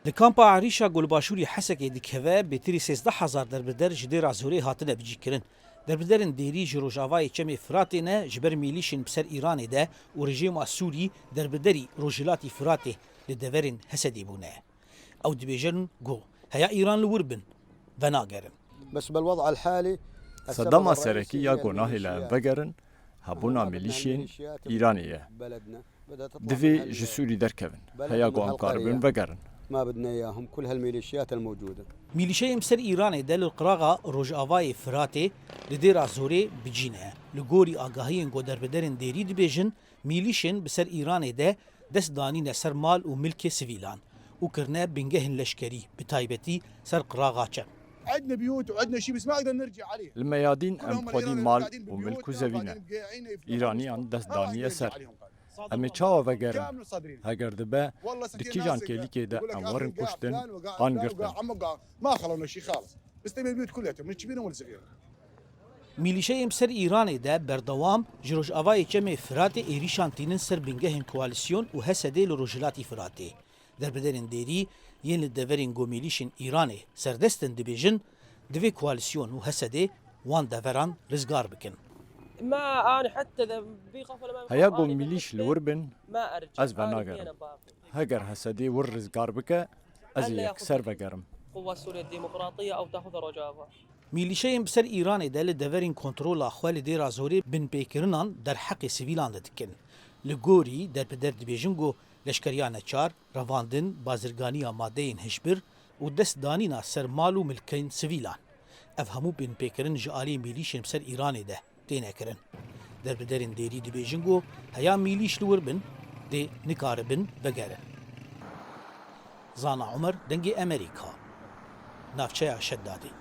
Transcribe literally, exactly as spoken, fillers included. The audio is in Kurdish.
Li kampa Erîşa ku li başûrî Hesekê dikeve, bêtirî sêzdeh hezar derbider ji dêra Zorê hatine bicîkirin. Derbiderên dêrî ji rojavayê Çemê Firatê ne, ji ber mîlîşên bi ser Îranê de û rejîma Sûrî derbiderî Rojhilatî Firatê li deverên Hesedê bûne. Ew dibêjin ku heya Îran li wir bin, venagerin. بس بالوضع الحالي Sedema serekî ya ku nahêle em vegerin, hebûna mîlîşên Îranê ye. Divê ji Sûrî derkevin. Heya ku em karibin vegerin. ما بدنا إياهم، كل هالميليشيات الموجودة. Mîlîşeyên bi ser Îranê de li qiraxa Rojavayê Firatê li Dêra Zorê bicî ne. Li gorî agahiyên ku derbiderên dêrî dibêjin, mîlîşên bi ser Îranê de dest danîne ser mal û milkê sivîlan û kirine bingehên leşkerî, bi taybetî ser qiraxa Çem. عندنا بيوت وعندنا شيء، بس ما نقدر نرجع عليهم. Li meyadîn em xwedî mal û milk û zevî ne. Îraniyan dest daniye ser. Em ê çawa vegerin? Heger dibe, di kîjan kêlîkê de em werin kuştin an girtin? ما خلونا شيء خالص. بس تبي البيوت كلها، من الكبير والصغير. Mîlîşeyên bi ser Îranê de berdewam ji Rojavayê Çemê Firatê êrîşan tînin ser bingehên koalîsyon û Hesedê li Rojhilatî Firatê. Derbiderên dêrî yên li deverên ku mîlîşên Îranê serdest in dibêjin, divê koalîsyon û Hesedê wan deveran rizgar bikin. ما أنا حتى إذا بيخافوا لما Heya ku mîlîş li wir bin, ez venagerim. Heger Hesedê wir rizgar bike, ez ê yekser vegerim. قوة سوريا الديمقراطية أو تأخذ رجافة. Mîlîşeyên bi ser Îranê de li deverên kontrola xwe li Dêra Zorê binpêkirinan derheqê sivîlan de dikin. Li gorî derbider dibêjin ku leşkeriya neçar, revandin, bazirganiya madeyên hişbir û destdanîna ser mal û milkên sivîlan. Ev hemû binpêkirin ji alî mîlîşên bi ser Îranê de têne kirin. Derbiderên dêrî dibêjin ku heya mîlîş li wir bin, dê nikaribin vegerin. Zana Umer, Dengê Emerîka, navçeya Şedadê.